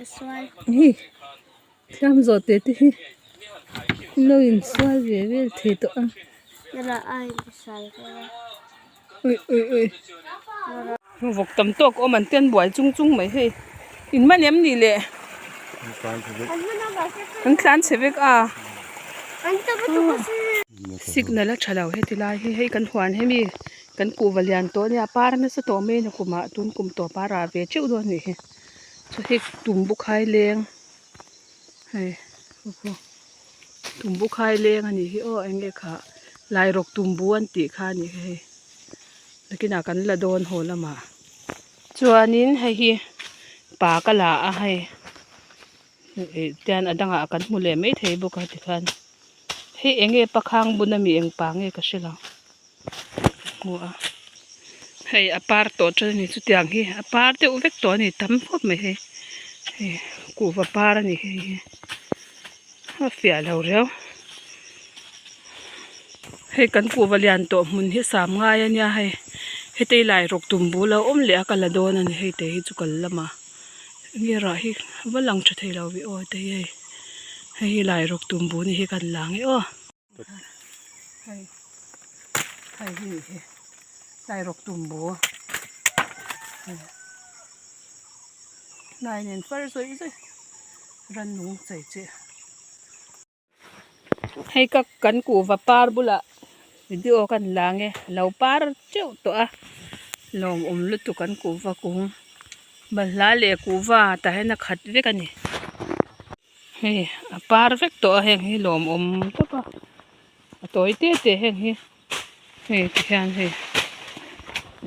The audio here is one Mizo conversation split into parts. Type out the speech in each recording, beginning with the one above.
Hei thlam zawhte te hi an lo insual ve vel thei tawh a. Ui ui ui vawk tam tawk awm an ten buai chung chung mai hei in man em ni le an tlan chhe vek a signal a tha lo heti lai hi hei kan huan hemi kan kuhva lian tawh ania par nasa tawh mai a ni kumah tun kum tawp a rah ve teuh dawn a nih hi chu hei tumbu khai leng hei tumbu khai leng a nih hi aw eng nge khah lairawk tumbu an tih kha a nih hi hei nakinah kan la dawn haw lamah chuanin hei hi pa ka la a hei ih tian a dangah kan hmu leh maithei bawk a tikhan hei eng nge pakhang bun ami eng pa nge ka hre lo hmu a hei a par tawh tan a ni chutiang hi a par deuh vek tawh a ni tam khawp mai hei hei kuhva par a ni hei hi a fiah lo riau hei kan kuhva lian tawh hmun hi sam ngai a nia hei hetei lai rawk tum bul a awm leh a ka la dawn a ni hei te hi chu kal lamah enge rah hi va lang tha thei lo ve aw hei hei hei hi lai rawk tum bul ni hi kan la ang e aw. Hei hei hi nih hi tlai rawk tum bu hei hnai nen far zawih zawih rannung chei che hei ka kan kuhva par bulah video kan la ang e lo par teuh tawh a lawmawm lutuk an kuhva kung balhla leh kuhva tah hian a khat vek a ni. Hei a par vek tawh a heng hi lawmawm tawp a a tawi te te heng hi hei ti hian hei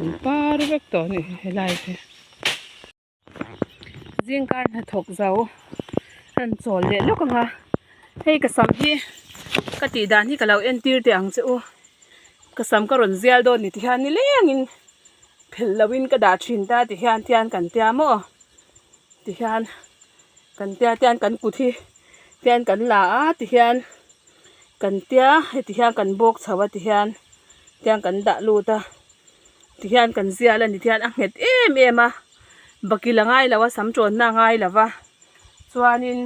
an par vek tawh a nih hi helai hi zingkar hnathawk zo an chawl leh lawk ang a hei ka sam hi ka tih dan hi ka lo entir teh ang che u ka sam ka rawn zial dawn ni ti hian nilengin phelh loh in ka dah thin ta ti hian tian kan tia maw. Tihian kan tia tian kan kut hi tian kan la a tihian kan tia heti hian kan bawk chho a tihian tian kan dah lut a tihian kan zial a ni tihian a nghet em em a bakil a ngai lo a sam tawnna a ngai lo va chuanin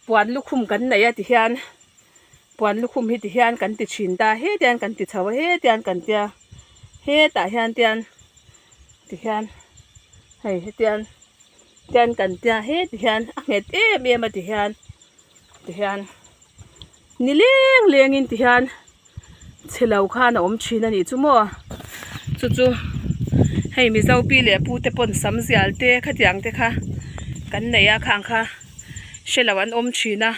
puan lukhum kan nei a tihian puan lukhum hi tihian kan ti thin ta hetiang kan ti chho a hetiang kan tia hetah hian tian tihian hei hetiang tian kan tia heti hian a nghet em em a tihian tihian ni leng lengin tihian chhe lo khan a awm thin a nih chu maw chu chu hei mizo pi leh pu te pawn sam zial te khatiang te kha kan nei a khang kha hre lo an awm thin a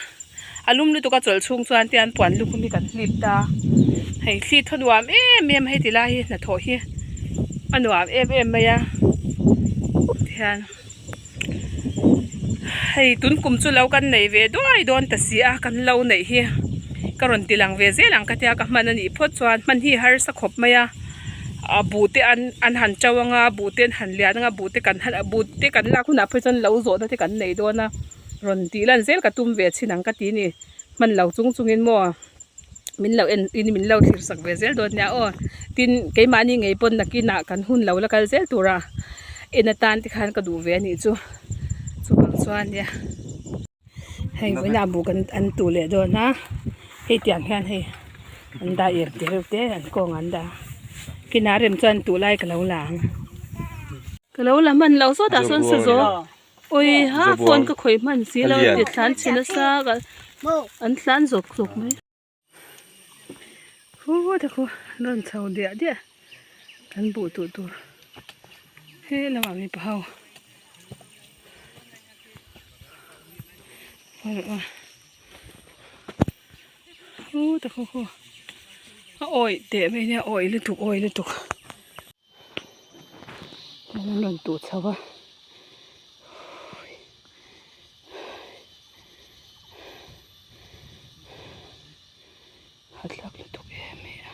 a lum lutuk a chawlh chhung chuan tian puan lukhum hi kan hlip ta hei thli thaw nuam em em a heti lai hi hnathawh hi a nuam em em mai a tihian hei tun kum chu lo kan nei ve duai dawn ta si a kan lo neih hi ka rawn ti lang ve zel ang ka tia ka hman a nih phawt chuan hman hi harsa khawp mai a a buh te an an han to anga buh te an han lian anga buh te kan han buh te kan lak hunah phei chuan lo zawhna te kan nei dawn a rawn tih lan zel ka tum ve chin ang ka ti ni hman lo chung chungin maw min lo en in min lo thlir sak ve zel dawn nia aw tin keimahni ngei pawn nakinah kan hun lo la kal zel tura en atan te khan ka duh ve a nih chu chuvang chuan nia hei vawiinah buk an an tuh leh dawn a hei tiang hian hei an dah ir te reuh te an kawng an dah a kinah rem chuan tuh lai ka lo la ang ka lo la hman loh sawtah sawn sazaw. Oi ha phone ka khawih hman si lo ti thlan chhe nasa ka an tlan zawk zawk mai. Hu te khu an rawn chho diah diah kan buh tuh tur he lamah mipa ho hu te khu khu a awih teh mai nia awih lutuk awih lutuk. An rawn tuh chho a a tlak lutuk em mai a.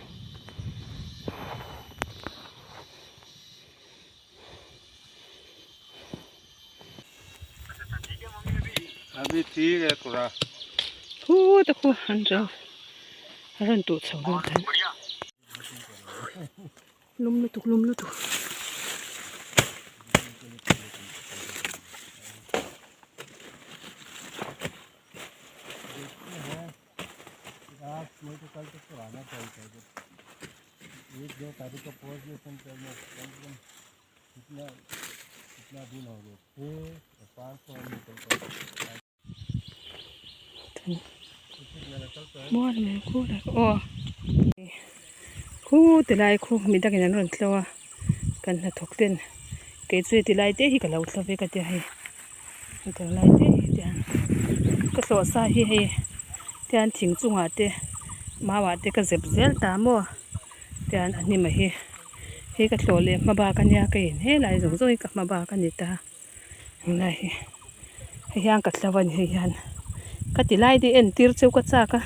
Hu te khu an rawn tuh chho dawn khan. Lum lutuk lum lutuk. Khu ti lai khu mi dangin an rawn tlo a kan hnathawk ten kei chu heti lai te hi ka lo tlo ve ka tia hei hetiang lai te hi tiang ka tlawh sa hi hei tiang thing chungah te mau ah te ka zep zel ta maw tiang a hnim a hi hei ka thlawh leh hma bak ania ka in helai zawng zawng hi ka hma bak a ni ta. Tunlai hi hei hian ka tlo a ni hei hian ka ti lai te entir cheu ka chak a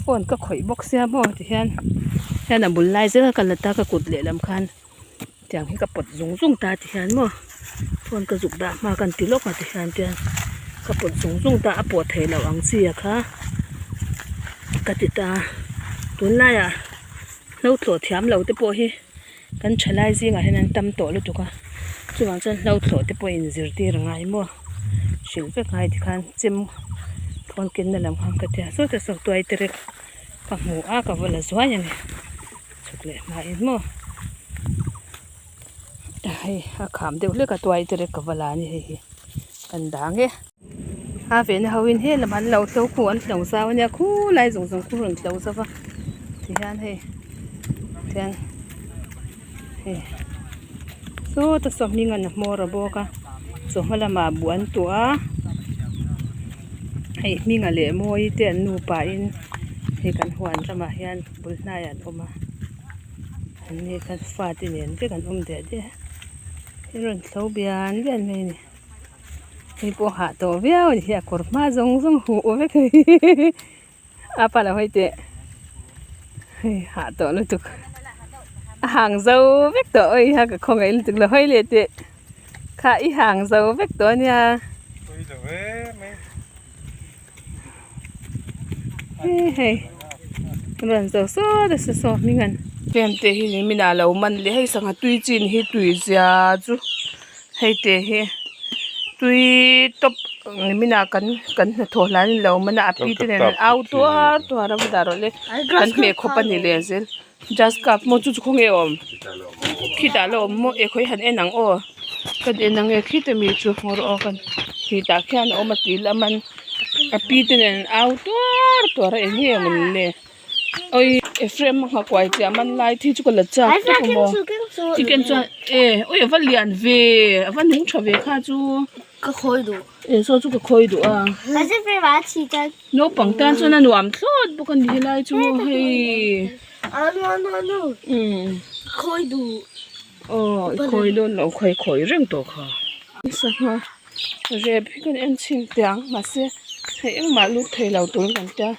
phone ka khawih bawk sia maw ti hian hian a bul lai zel kha ka la ta ka kut lehlam khan tiang hi ka pawt zung zung ta ti hian maw phone ka zuk dah hma kan ti lawk a ti hian tian ka pawt zung zung ta a pawh theih loh ang chi a kha ka ti ta tunlaiah hlo thlawh thiam lo te pawh hi. Kan thalai zingah hian an tam tawh lutuk a, chuvang chuan hlo thlawh te pawhin zirtir a ngai maw? Hrilh vek ngai tikhan chem khawn kenna lam khan ka tia sawta saw tuai te rek ka hmu a ka va la zuai a ni chhuk leh hmain maw hei a kham deuh hlek a tuai te rek ka va la a ni hei hi kan dang e. A vehna ho in he lam an lo tlo khu an tlo zau ania khulai zawng zawng khu rawn tlo zauh va tihian hei tihian hei sawta saw hming an hmawr a bawk a chawhma lamah buh an tuah a hei hminga leh mawi te an nupa in hei kan huan ramah hian bul hnaiah an awm a an ni khan fate nen vek an awm diah diah a an rawn tlo bian bian mai a ni. Hei pawh hah tawh viau a ni hi a kawr hma zawng zawng huh vek a ni a pa lo hawi teh hei hah tawh lutuk a hang zo vek tawh awih ha ka khawngaih lutuk lo hawi leh teh kha i hang zo vek tawh a nia hei rawn zo sawt a saw saw hming an heng te hi nimin ah lo man leh hei sangha tui chin hi tui zia chu hei te hi tui tawp nimin ah kan kan hnathawh hlan in lo man a a pi te nen an au tuar tuar a va dah rawh le kan hmeh khawp a ni leh zel just cup maw chu chu khawnge awm khitah la awm maw e khawi han en ang aw kan en ang e khita mi chu ngaw rawh aw kan khitah khian a awm a tih lam an a pi te nen an au tuar tuar a eng nge maw ni le awi Ephraim a nghakuai chiah man lai thi chu ka la chak tawp a maw chicken chuan e awi a va lian ve a va nung tha ve kha chu ka khawi duh e saw chu ka khawi duh a Naupang tan chuan a nuam thlawt bawk a ni helai chu hei aw i khawi dawn lo khawi khawi reng tawh kha sangha rep hi kan en chhin teh ang mahse hei engmah lut thei lo turin kan tia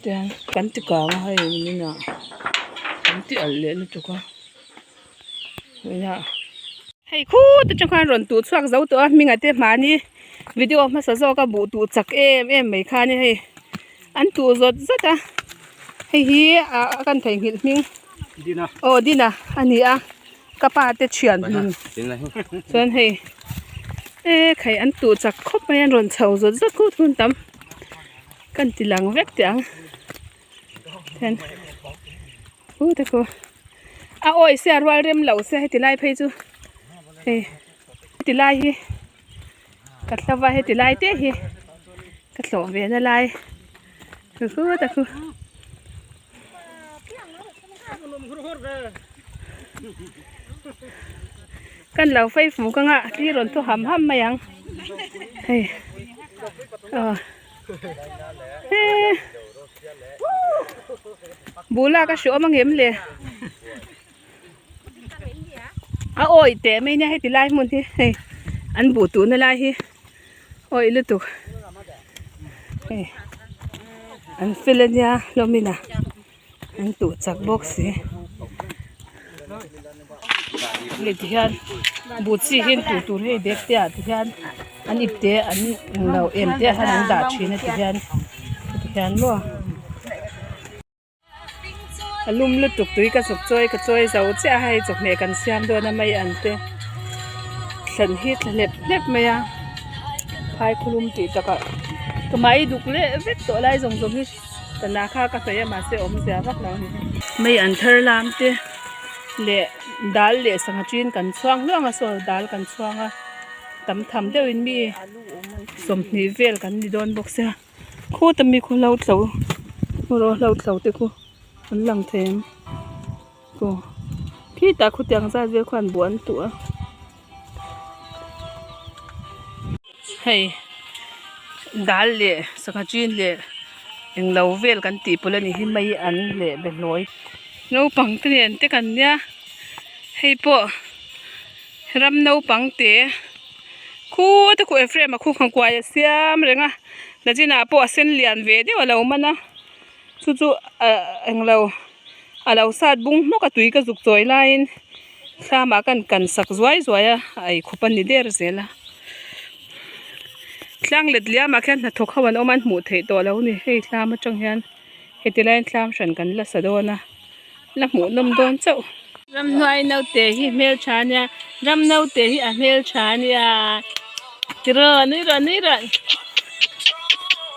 tian kan ti kang a hei niminah kan ti alh leh lutuk a. Hei khut atang khan rawn tuh chhuak zo tawh a hming a te hmani video hmasa zawk a buh tuh chak em em mai kha a ni hei an tuh zawt zawt a hei hi ah kan theihnghilh hming aw dina a ni a ka pa te thian hlun chuan hei e khai an tuh chak khawp mai an rawn chho zawt zawt khut hun tam kan ti lang vek teh ang then. Hu te khu a awi sia rual rem lo sia heti lai phei chu hei heti lai hi ka thlava heti lai te hi ka thlawh ve na lai hu te khu. Kan lo fei fu ka ngah tli rawn thu ham ham mai ang hei aw. Buh lak a hruam angem le a awi teh mai nia heti lai hmun hi hei an buh tuhna lai hi awi lutuk hei an fel ania hlawmin a an tuh chak bawk si hei ti hian buh chi hi an tuh tur hei bag te ah ti hian an ip te an lo em te ah hian an dah thin a ti hian ti hian maw a lum lutuk tui ka zuk chawi ka chawi zo chiah a hei chawhmeh kan siam dawn a mai ang te thlan hi tla hlep hlep mai a phai khulum tih takah ka mai duk leh vek tawh lai zawng zawng hi. Sana kha ka sawi a mahse awmzia vak lo a ni. Mei an thar lam te leh dal leh sangha chin kan chhuang hluang a saw dal kan chhuang a tam tham deuhin mi 20 vel kan ni dawn bawk sia khuta mi khu hlo thlo erawh hlo thlo te khu an lang thei ang aw khitah khutiang zat vel khuan buh an tuh a. Hei dal leh sangha chin leh englo vel kan tih pawlh a nih hi mai an leh behlawi naupang te nen te kan nia hei pawh ram naupang te khute khu Ephraim a khu nghakuai a siam reng a nachinah pawh a sen lian ve deuh a lo man a chu chu ah englo a lo sat bung hnawk a tui ka zuk chawi laiin. Thlamah kan kan sak zuai zuai a a eikhawp a ni der zel a tlang let liamah khian hnathawk ho an awm a an hmuh theih tawh lo a ni hei thlam atang hian heti laiin thlam hran kan la sa dawn a la hmuh nawm dawn chauh. Ramhnuai naute hi hmeltha a nia ram naute hi a hmeltha a nia tiraw nui rawh nui rawh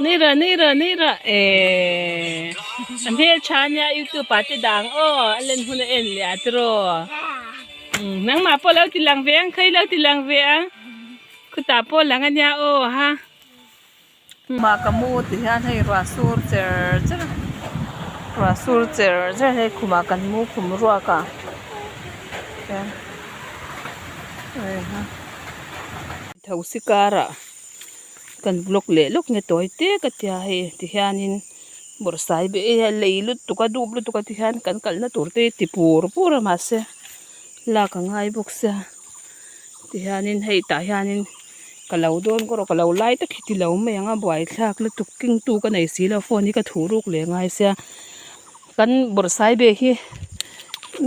nui rawh nui rawh nui rawh ehh a hmeltha a nia youtube ah te dang aw a len hun a en leh a tiraw umm nangmah pawh lo ti lang ve ang kha i lo ti lang ve ang khutah pawh lang a nia aw ha. Mah ka mu ti hian hei ruah sur cher cher ruah sur cher cher hei khumah kan mu khum ruak a hian thosi karah kan vlog leh lawk nge tawi te ka tia hei ti hianin bawrhsai be e lei lutuk a dup lutuk a ti hian kan kalna tur te hi ti pur pur a mahse lak a ngai bawk sia. Tihianin hei tah hianin ka lo dawn ka rawh ka lo lai tak hi ti lo mai ang a buaithlak lutuk keng tu ka nei si lo phone hi ka thuh ruk leh ngai sia kan bawrhsai bag hi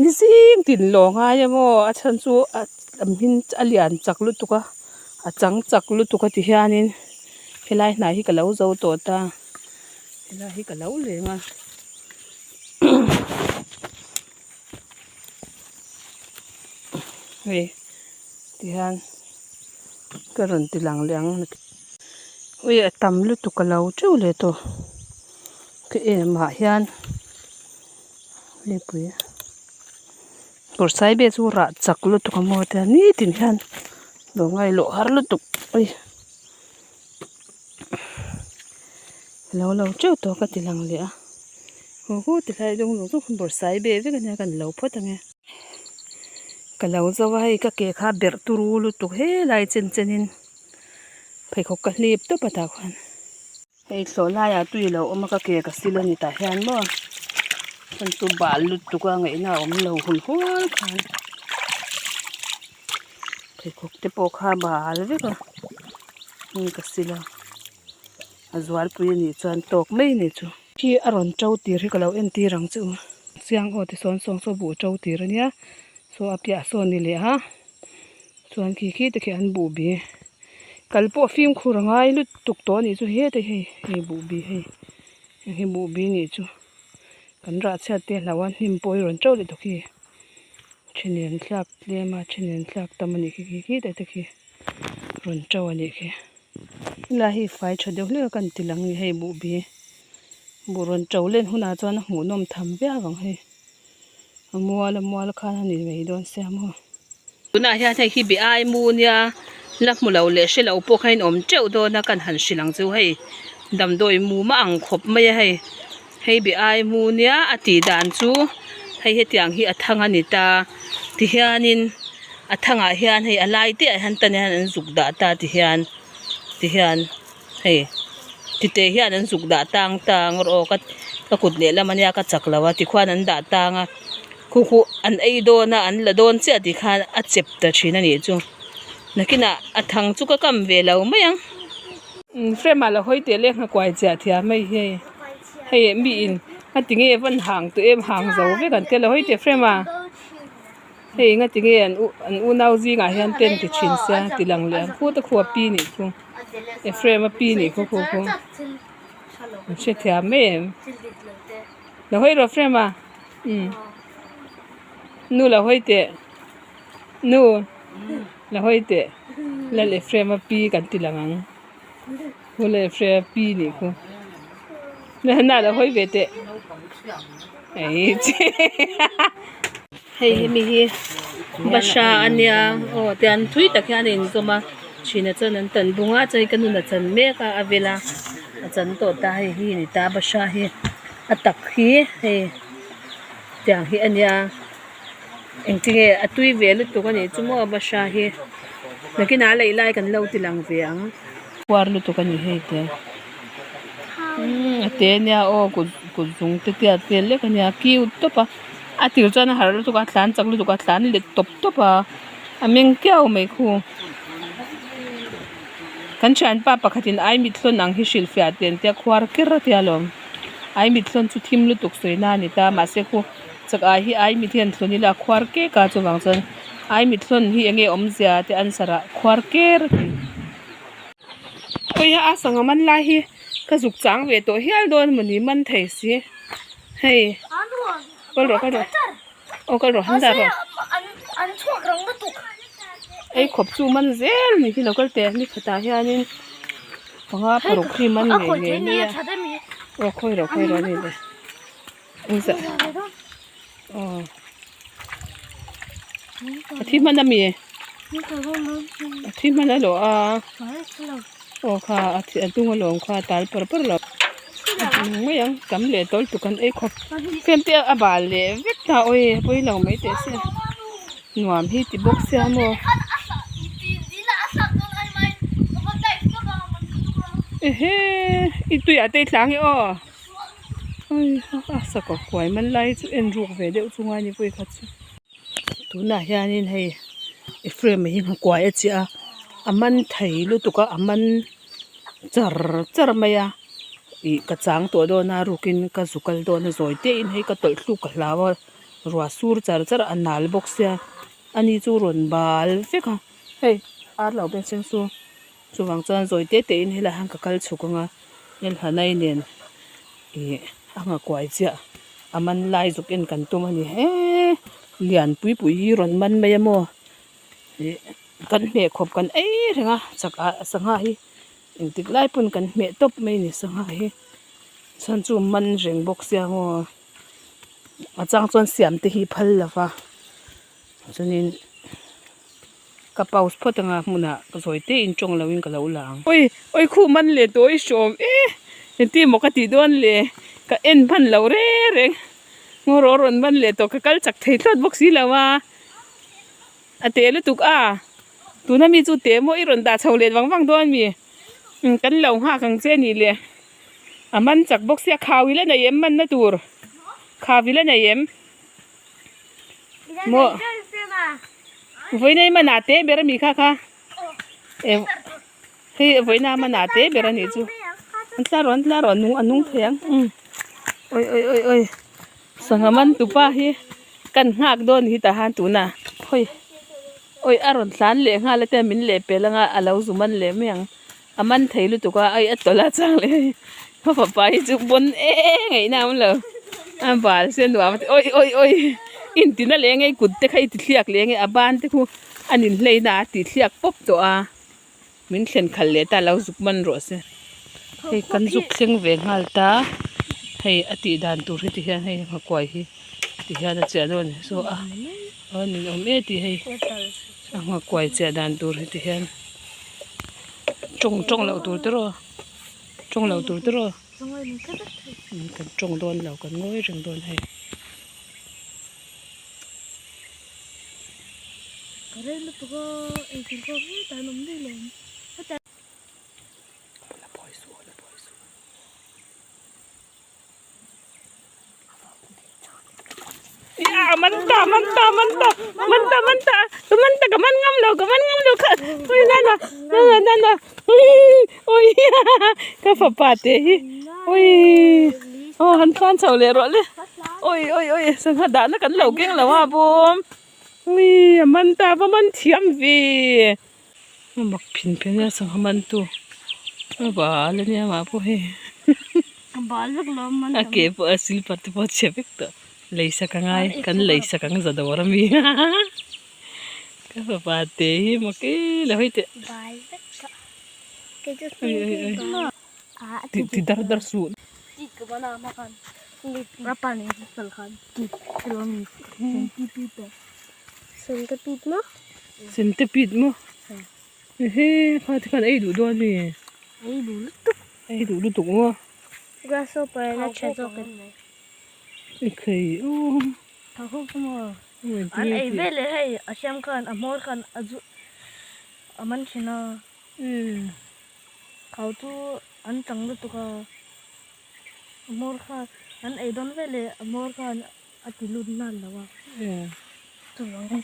ni zing tin lawng ngai a maw a chhan chu a hmin a lian chak lutuk a a chang chak lutuk a tihianin helai hnai hi ka lo zo tawh ta helai hi ka lo leng a. Hei tihian ka rawn ti lang leh ang ui a tam lutuk a lo teuh leh tawh ka em ah hian mipui bawrhsai vel chu rah chak lutuk a maw tia nitin hian lo ngaihloh har lutuk ui lo lo teuh tawh ka ti lang leh a haw haw ti hlai dawng zawng zawng bawrhsai ve vek ania kan lo phawt ang e ka lo zo a hei ka ke kha berh turu lutuk helai chen chen in pheikhawk ka hlip tawp a tah khuan hei thlawh laiah tui lo awm a ka ke ka sil a ni tah hian maw chuan chu bal lutuk a ngaihna a awm lo hun hual khan. Pheikhawk te pawh kha bal vek a hei ka sil a a zualpui a nih chuan tawk mai a ni chu. Khi a rawn to tir hi ka lo entir ang chu chiang aw ti sawn sawn saw buh to tir a nia saw a piah sawn ni leh a chuan khi khi te khi an buh bi kal pawh fimkhur a ngai lutuk tawh a nih chu hete hei hei buh bi hei heng hi buh bi nih chu kan rah chhiat te hlauh a hnim pawh hi rawn to leh tawh khi. Thinen thlak tlem a thinen thlak tam a nih khi khi khi te khi rawn to a nih khi helai hi fai tha deuh hlek a kan ti lang a ni hei buh bi buh rawn to len hunah chuan a hmuhnawm tham viau ang hei a mual a mual khan a ni mai dawn sia maw. Tunah hian hei hi be ai mu nia la hmu lo leh hre lo pawh kha in awm teuh dawn a kan han hrilh ang chu hei damdawi mu mah ang khawp mai a hei. Hei be ai mu nia a tih dan chu hei hetiang hi a thang a ni ta tihianin a thangah hian hei a lai te ah hian tan hian an zuk dah ta tihian tihian hei tite hian an zuk dah tang tang rawh aw ka ka kut lehlam ania ka chak lo a tikhuan an dah tang a khu khu an ei dawn a an la dawn chiah tikhan a chep ta thin a nih chu nakinah a thang chu ka kam ve lo mai ang. Frame ah la hawi teh leh nghakuai chiah thiam hei hi hei mi in a ti nge van hang tawh em hang zo vek an tia lo hawi teh frame ah hei enga ti nge an u an unau zingah hian ten ti thin sia ti lang leh ang khut a khu a pi nih chu Ephraim a pi nih khu khu khu an hrethiam mai em lo hawi rawh frame ah umm nu lo hawi teh nu lo hawi teh lal Ephraim a pi kan ti lang ang. Khu leh hre pi nih khu. Na lo hawi ve teh. Ei che. Hei hi mi hi bahra a nia aw tian thui tak hian a inzawm a chhina chuan an tan bung a chuan ka nun a chan mek a a vel a a chan tawh ta hei hi a ni ta bahra hi a tak hi hei tiang hi a nia engtinge a tui ve lutuk a nih chu maw bahra hi nakinah a laih lai kan lo ti lang ve ang. Khuar lutuk a ni hei te. Umm a te nia aw kut kut zung te tiat vel lek a nia cute tawp a a tir chuan a harh lutuk a a tlan chak lutuk a a tlan let tawp tawp a a meng kiau mai khu kan thianpa pakhatin ai mit hlawn ang hi hrilhfiah teh an tia khuar ker a tia lawm ai mit hlawn chu thim lutuk sawi na a ni ta mahse khu chak ai hi ai mit hian thlun ila a khuar kek a chuvang chuan ai mit hlawn hi eng nge awmzia te answer ah khuar ker a ti. Khawiha a sangha man lai hi ka zuk chang ve tawh hial dawn mawni man thei si hei kal rawh kal rawh aw kal rawh han dah rawh ei khawp chu man zel ni hi lo kal teh ni khatah hianin panga paruk hi man ngei ngei mai a aw khawi rawh khawi rawh a ni le engzah aw a thi hman ami a thi hman a lawh a aw kha a thi a tung alawm kha a tal par par lo mai ang tam leh tawl tuk an ei khawp fiam te a bal leh vek ta awi pawi lo mai teh se nuam hi ti bawk sia maw ehe i tuiah te i tlang e aw. A sakawr kuai man lai chu en ruk ve deuh chu ngai ni pawh i khat chu tunah hianin hei Ephraim hi nghakuai a chiah a a man thei lutuk a a man char char mai a ih ka chang tawh dawn a rukin ka zu kal dawn a zawi te in hei ka tawlh thluk ka hlau a ruah sur char char a nal bawk sia ani chu rawn bal vek a hei ar lo beng seng chu. Chuvang chuan zawi te te in helaiah hian ka kal chhuk ang a Elhanai nen ih a nghakuai chiah a man lai zuk en kan tum a ni he lian pui pui hi rawn man mai a maw ih kan hmeh khawp kan ei reng a chak ah sangha hi engtik lai pawn kan hmeh tawp mai a ni sangha hi chhan chu man reng bawk sia maw a chang chuan siam te hi phal lo va chuanin. Ka pause phawt anga hmunah ka zawi te in tawng lo in ka lo la ang. Oi oi khuh man leh tawh i hrawm e engti maw ka tih dawn le ka en hman lo reng reng ngaw rawh rawn man leh tawh ka kal chak thei thlawt bawk si lo a a te lutuk a tuna mi chu te maw i rawn dah chho let vang vang dawn mi kan lo nghak ang che nih le a man chak bawk sia khau ila nei em man na tur khau ila nei em. Maw vawiin a man ah te ber ami kha kha hei vawiin a man ah te ber anih chu an tla rawh an tla rawh a nung a nung thei ang umm awi awi awi awi sangha man tupa hi kan nghak dawn hi tah han tunah hawi awi a rawn tlan leh nghal a te min leh pel anga a lo zu man leh mai ang a man thei lutuk a ai a tawlh a chang leh hei ka fapa hi chu pawn eng ngaihna a awm lo a bal se nuam a ti awi awi awi intina leh ngei kut te kha i ti thliak leh ngei a ban te khu a ninhlei na a ti thliak pawp tawh a min thlen khalh leh ta lo zuk man rawh se hei kan zuk thleng ve nghal ta hei a tih dan tur hi ti hian hei nghakuai hi ti hian a chiah dawn a ni saw a a ninawm e tih hei a nghakuai chiah dan tur hi ti hian. Tawng tawng loh tur te rawh tawng loh tur te rawh kan tawng dawn lo kan ngawi reng dawn hei. Man ta man ta man ta man ta man ta ka man ta ka man ngam lo ka man ngam lo kha ui na na na na na na ui ka fapa te hi ui aw han tlan chho leh rawh le ui ui ui sangha dahna kan lo keng lo a bawm ui a man ta va man thiam ve a mak phin phen a sangha man tu a bal ania mah pawh hei a ke pawh a silper te pawh a chhe vek tawh lei sak a ngai kan lei sak ang za dawr ami ka fapa te hi mak e lo hei teh oi oi oi ti dar dar suh. Centipede maw ehe kha te khan ei duh dawn mi ei duh lutuk maw ekhei aw An ei ve leh hei a siam khan a hmawr khan a zu a man thin a khau chu an chang lutuk a a hmawr khan an ei dawn ve leh a hmawr khan a ti lut nan lo a chuvangin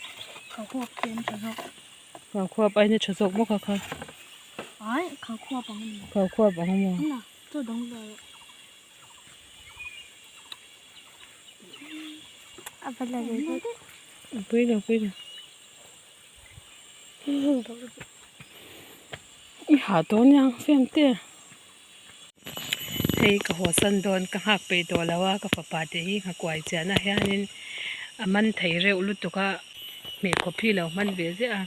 khau khuap te an tha zawk. Khau khuap aiin a tha zawk bawk a kha. Ai khau khuap ang a ni. Khau khuap ang a maw. Chaw dang ve. Pui lo pui lo i ha dawn nia fem te hei ka haw san dawn ka nghak peih tawh lo a ka fapa te hi nghakuai chian ah hianin a man thei reuh lutuk a hmeh khawp hi lo hman ve ziah a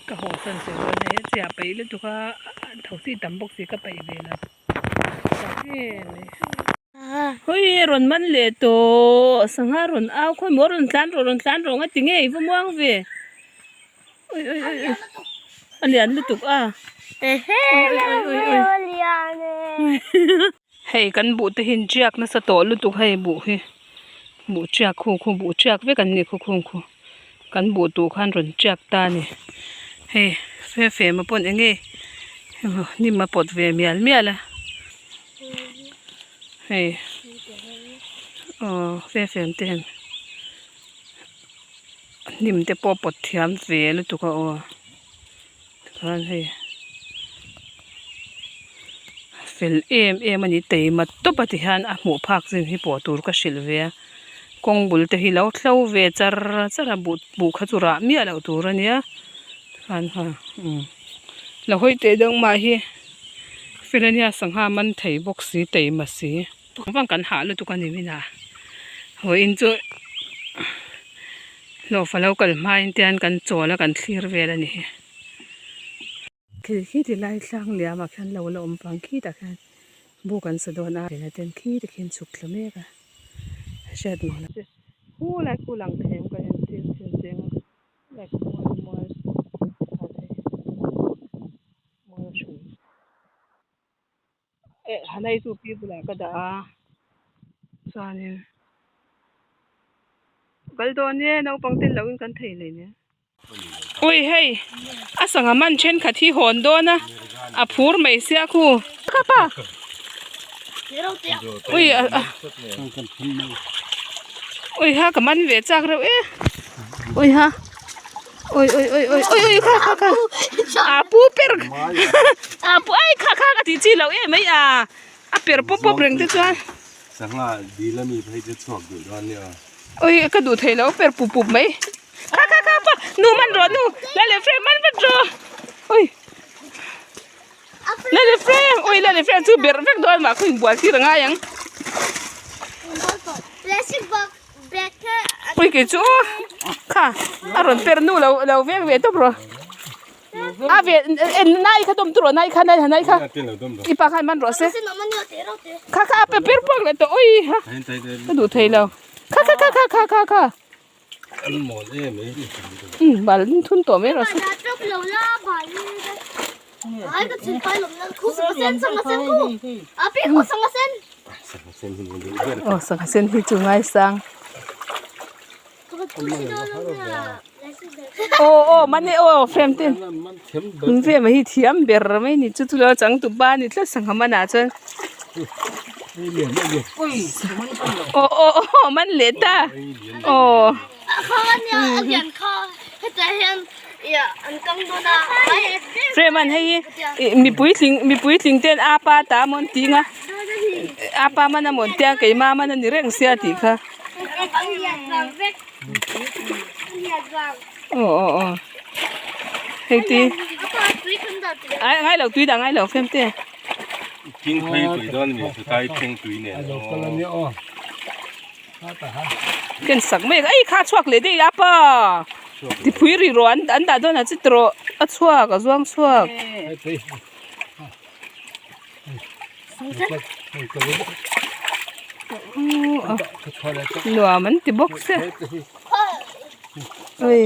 ka haw san tawh dawn hei a chiah peih lutuk a tho chi tam bawk si ka peih ve lo. Hawi rawn man leh tawh sangha rawn au khawi maw rawn tlan rawh rawn tlan rawh nga ti nge i va muang ve ui ui ui ui a lian lutuk a ui ui ui ui hei kan buh te hi an tiak nasa tawh lutuk hei buh hi buh tiak khu khu buh tiak vek an ni khu khung khu kan buh tur khan rawn tiak ta a ni hei fe fema pawn eng nge hnim a pawt ve mial mial a hei aw fe fem te hian hnim te pawh a pawt thiam ve lutuk a aw tikhan hei fel em em a ni taima tawp a ti hian a hmuh phak chin hi pawh tur ka hrilh ve a kawng bul te hi lo thlo ve char char a buh buh kha chu rah miah loh tur a nia tikhan kha umm la hawi teh deuh mah hi fel a nia sangha man thei bawk si taima si vang kan hah lutuk a ni min a vawiin chu hlawhfa lo kal hmain te hian kan chawl a kan thlir vel a ni hi. Thil khi ti lai tlang liam ah khian lo la awm vang khi tah khian buk an sa dawn a ena ten khi te khian chhuk thla mek a hriat nuam lo hu lai khu lang thei ang ka en tir chin cheng a lai khu mual mual mual hrui eh hanai chu pi bulah ka dah a chuanin kal dawn e naupang te lo in kan thei leh nia. Ui hei a sangha man thenkhat hi hawn dawn a a phur mai sia khu ka pa ui a ui ha ka man ve chak reuh e ui ha ui ui ui ui ui ui kha kha kha a pu per a pu ai kha kha ka tih chi loh em mai a a per pawp pawp reng te chuan sangha dil ami phei chu chhuak duh dawn nia ui ka duh thei lo per pup pup mai. Kha kha kha pa nu man rawh nu la leh frame man vat rawh ui la leh frame ui la leh frame chu berh vek dawn mah khaw inbual tir a ngai ang ui kei chu kha a rawn per nu lo lo veng ve tawp rawh a ve en nai kha dawm tur aw nai kha nai kha nai kha i pa khan man rawh se kha kha a pe per puak leh tawh ui ha ka duh thei lo kha kha kha kha kha kha. Umm bal in thun tawh mai rawh se. Aw sangha sen hi chu ngaisang. Aw aw man e aw frame te in vel mai hi thiam ber mai ni chu chu lo changtupa a ni tlat sangha man ah chuan. Aw aw aw man leh ta aw. Frame an hei hi mipui tling mipui tling ten apa ta amaw an tih ang a apa man amaw an tia keimah man a ni reng sia tih kha aw aw aw hei te ai a ngai lo tui dah a ngai lo frame te. King phei tui dawn mi chutai thleng tui nen aw. Ken sak mek ei kha a chhuak leh daih a pa ti phui ri rawh an an dah dawn ah chit rawh a chhuak a zuang chhuak. Nuam an ti bawk se. Ui.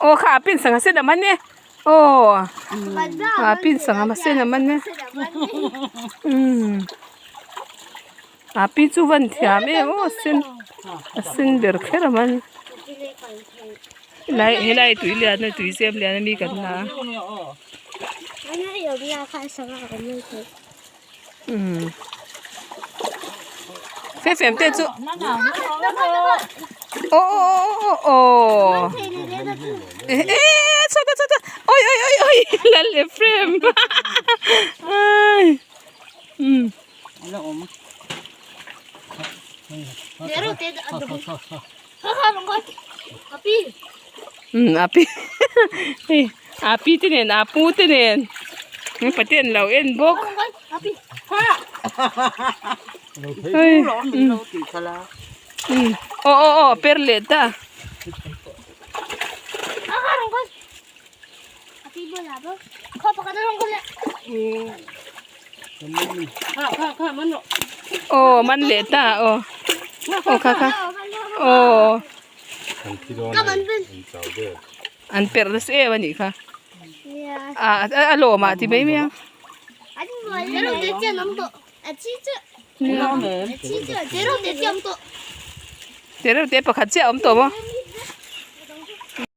Aw kha a pin sangha sen a man e. Aw a pin sangha sen a man e. Umm a pi chu van thiam em aw sen a sen ber kher a man. Helai helai tui lian a tui zem lian ami kan la a. Umm fe fem te chu aw aw aw aw eh eh chhuat a chhuat a oi oi oi oi lal leh frame ai umm. Umm a pi hei a pi te nen a pu te nen mipa te an lo en bawk hei umm umm aw aw aw per leh ta. Aw man leh ta aw aw kha kha aw an perh nasa em anih kha ah a lawm ah ti mai mai a. Tereuh te pakhat chiah a awm tawh maw.